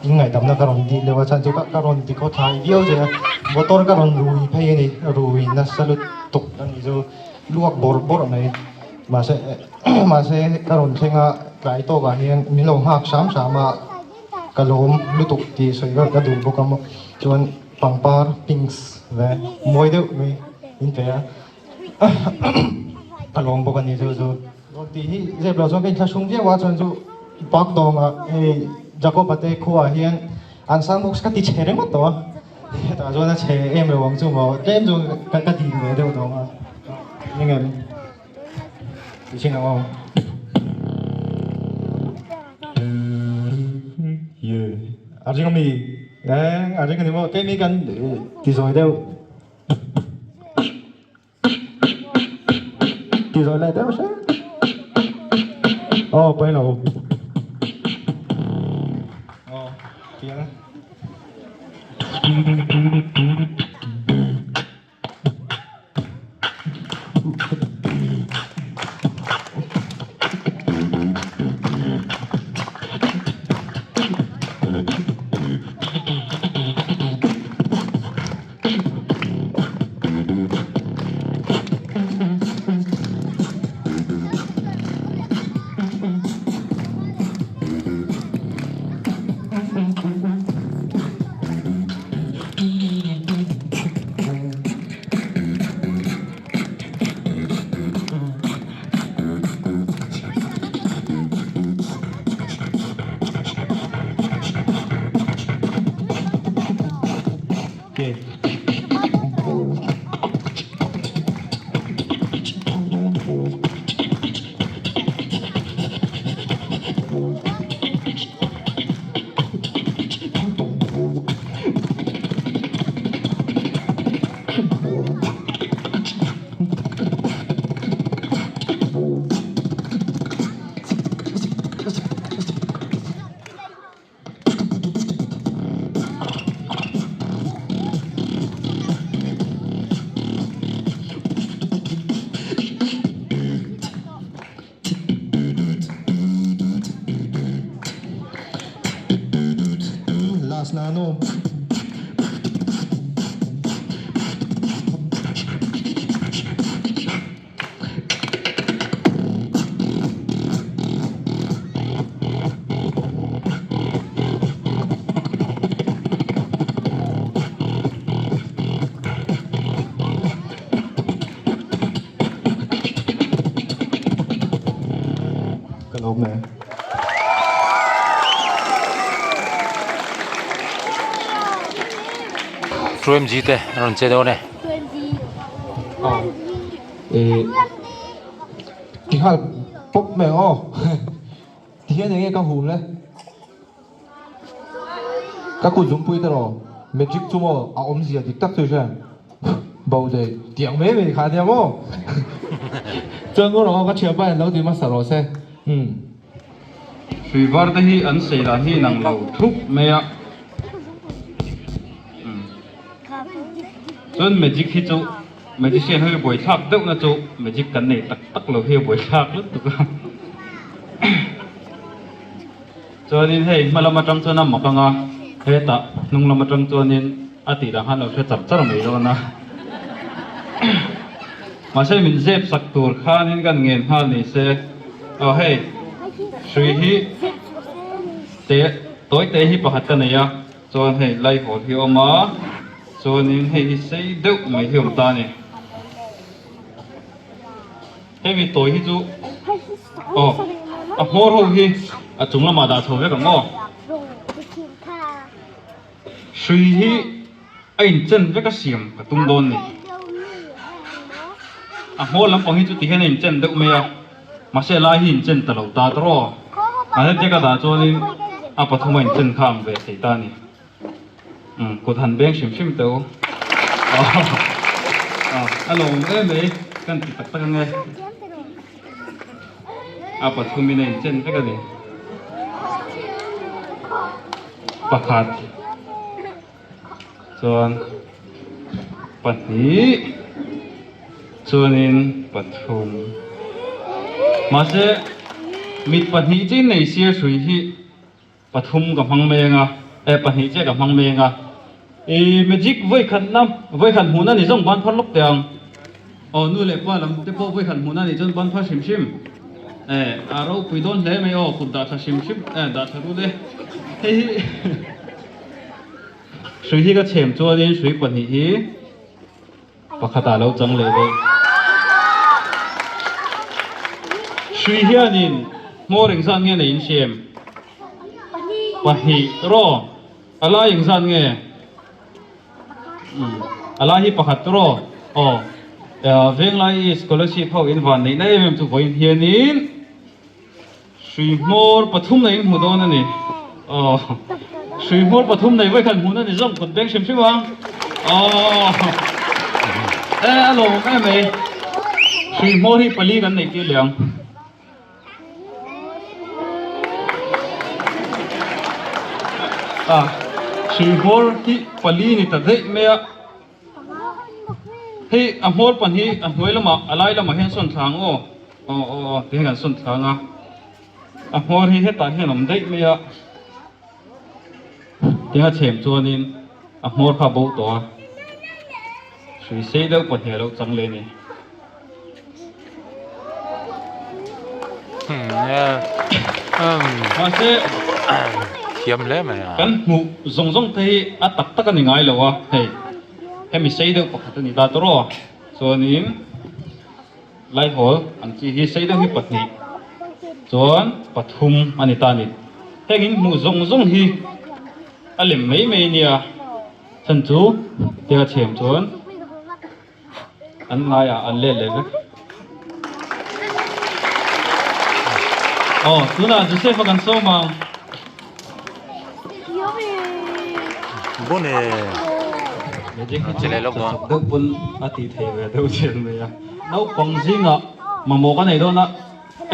in ngaihdamna ka rawn dil deuh a chhan chu ka rawn ti khaw thlai viau che a motor ka rawn rui phei a ni rui nasa lutuk a nih chu luak bawrh bawrh mai mahse mahse ka rawn thleng a tlai tawkah hian min lo nghak hram hram a ka lawm lutuk tih sawi vel ka duh bawk a maw chuan pangpar pinks ve mawi deuh mai min pe a ka lawm bawk a ni chu chu rawn tih hi zep loh chuan ka inthlahrung viau a chuan chu park dawngah hei Jacob a te khuaah hian an sound box ka ti chhe ringawt tawh a hetah chuan a chhe em lo ang chu maw tlem chu ka dil ve deuh tawh ang a eng em ti chin ang aw. A ring ami eng a ring ani maw keimi kan ti zawi deuh. Ti zawi leh deuh hret. Aw pawi lo. Aw tiang. Last na ano. Ka lawm e. Two MG te an rawn che dawn e. Ti nghal pawp mai ang aw. Ti hian enge ka hum le? Ka kut zungpui te rawh magic chu maw a awmzia dik tak chu i hria em? Bo daih tiang mai mai kha ania maw? Chuan ngaw rawh aw ka thianpa in lo ti hmasa rawh se. Umm. Hrui var te hi an sei dan hi inang lo thup mai a. Chuan magic hi chu magician ho hi buaithlak deuh na chu magic kan nei tak tak lo hi a buaithlak lutuk a. Chuanin hei hma lam atang chuan a mak ang a, hetah hnung lam atang chuanin a tih dang khan lo hre char char mai dawn a. Mahse min zep sak tur khanin kan ngen nghal ni se. Aw hei hrui hi te tawi te hi pakhat ka nei a. Chuan hei laihawl hi a awm a, chuanin hei hi sei deuh mai hi a awm ta a ni. Hemi tawi hi chu aw a hmawr ho hi a chung lamah dah chho vek ang aw. Hrui hi a inchen vek a siam ka tum dawn ni. A hmawr lampang hi chu tihian a inchen deuh mai a. Mahse lai hi inchen ta lo ta tawh aw. A heti ka dah chuanin a pathum a inchen kha ang ve thei ta a ni. Umm kut han beng hrim hrim teh u. A lawm em mai kan ti tak tak ange. A pathumin a inchen vek a ni. Pakhat chuan pahnih chuanin pathum mahse mit pahnih chin nei sia hrui hi. Pathum ka hmang meng a, eh pahnih chiah ka hmang meng a. I magic vawikhatna vawikhat hmuhna ni zawng ban phar lawk teh ang. Aw nu leh pa lam te pawh vawikhat hmuhna nih chuan ban phar hrim hrim. Eh a ropui dawn hle mai aw kut dah tha hrim hrim eh dah tha rut e. Hei hi hrui hi ka chhem chuanin hrui pahnih hi pakhatah lo chang leh daih. Hrui hianin hmawr engzat nge nei insiam? Pahnih raw. A lai engzat nge? A lai hi pakhat raw. Aw. Venglai scholarship ho in van neihna em em chu vawiin hianin hrui hmawr pathum nei in hmu dawn a ni. Aw. Hrui hmawr pathum nei vawikhat hmuhna ni zawng kut beng hrim hrim ang. Aw. E a lawmawm em mai. Hrui hmawr hi pali kan neih tir leh ang. A hrui hmawr hi pali ni ta daih mai a hei a hmawr pan hi a hnuai lamah a lai lamah hian sawn thla ang aw aw aw aw ti hian kan sawn thla ang a a hmawr hi hetah hian a awm daih mai a tinga chhem chuanin a hmawr kha a bo tawh a hrui sei deuh pahnih a lo chang leh a ni. Mahse thiam hle mai a. Kan hmuh zawng zawng te hi a tak tak a ni ngai lo a, hei hemi sei deuh pakhat a ni ta tawh a, chuanin laihawl ang chi hi sei deuh hi pahnih chuan pathum a ni ta a ni. Heng in hmuh zawng zawng hi a lem mai mai a nia, chhan chu tia chhem chuan. An ngaiah an let leh vek. Aw, tunah Joseph-a kan sawm ang. Bone. Magic hi chu chak deuh pawn a tih theih ve deuh chian mai a. Naupang zingah mamawh ka nei dawn a,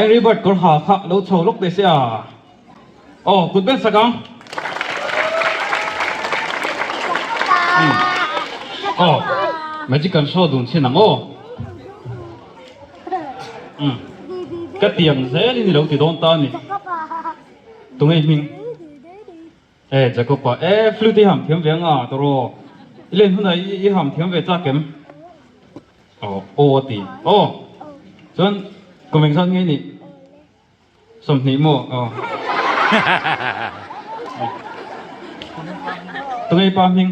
Angry Bird kawr ha kha lo chho lawk teh se a. Aw, kut ber sak ang. Aw, magic kan show dun chin ang aw. Ka tiang zel in i lo ti dawn ta a ni. Tunge i hming? E, Jacob-a. E, flute i ham thiam ve ang a, tawraw. I len hunah i ham thiam ve chak em? Aw, aw a ti. Aw, chuan kum engzat nge i nih? 20 maw? Aw. Tunge i pa hming?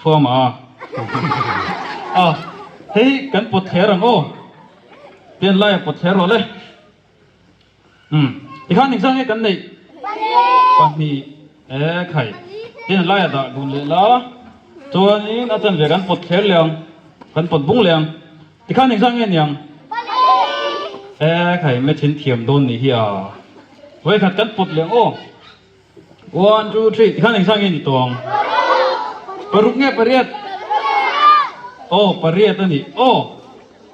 Thuama a. A, hei kan pawt thler ang aw. Tian laia pawt thler rawh le. Umm, tikhan engzah nge kan neih? Pahnih. E khai, tian laia dah dun leh la. Chuanin a chanve kan pawt thler leh ang, kan pawt bung leh ang. Tikhan engzah nge niang? E khai machine thiam dawn nih hi a. Vawikhat kan pawt leh ang aw. One, two, three. Tikhan engzah nge ni tawh ang? Paruk nge pariat? Aw pariat a ni. Aw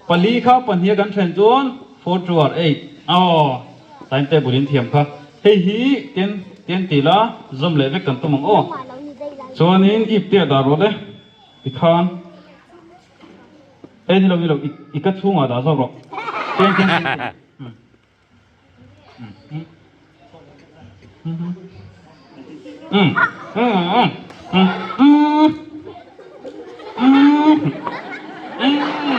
pali kha pahnih a kan then chuan four two are eight. Aw time table in thiam kha. Hei hi ten ten ti la zawm leh vek kan tum ang aw. Chuanin ip te a dah rawh le. Tikhan. Hei ni lo ni lo i ka chhungah dah zawk rawh. Chen chen chen chen. Um um um um um um um um.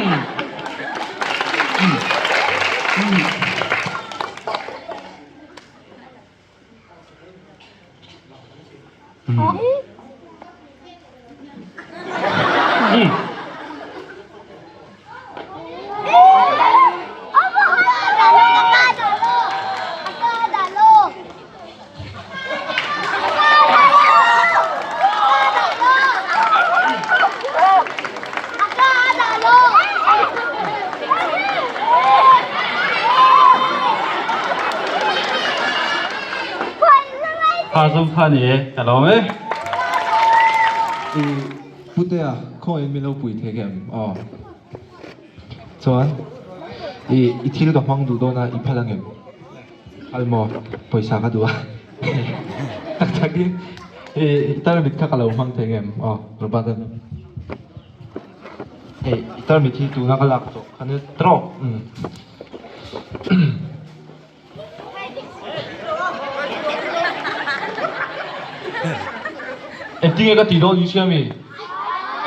Kha zawng kha ni e, ka lawm e. I Putea khawiin min lo pui thei em? Aw. Chuan i i thil ka hmang duh dawn a, i phal ang em? Phal maw? Pawisa ka duh a. Tak takin i i tarmit kha ka lo hmang thei em? Aw, Robert an. Hei i tarmit hi tuna ka lak tawh kha nia trawk. Umm. Engtinge ka tih dawn i hria mi?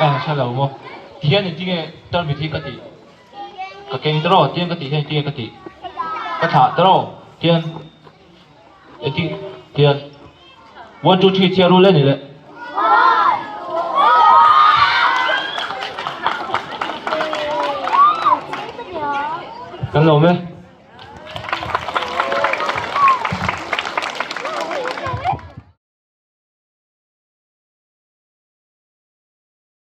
Eh hre lo maw? Tihian engtinge tarmit hi ka tih? Ka keng tawh tihian ka tih hian engtinge ka tih? Ka thlah tawh tihian engtin tihian one two three chhiar rul e ni le. Kan lo me.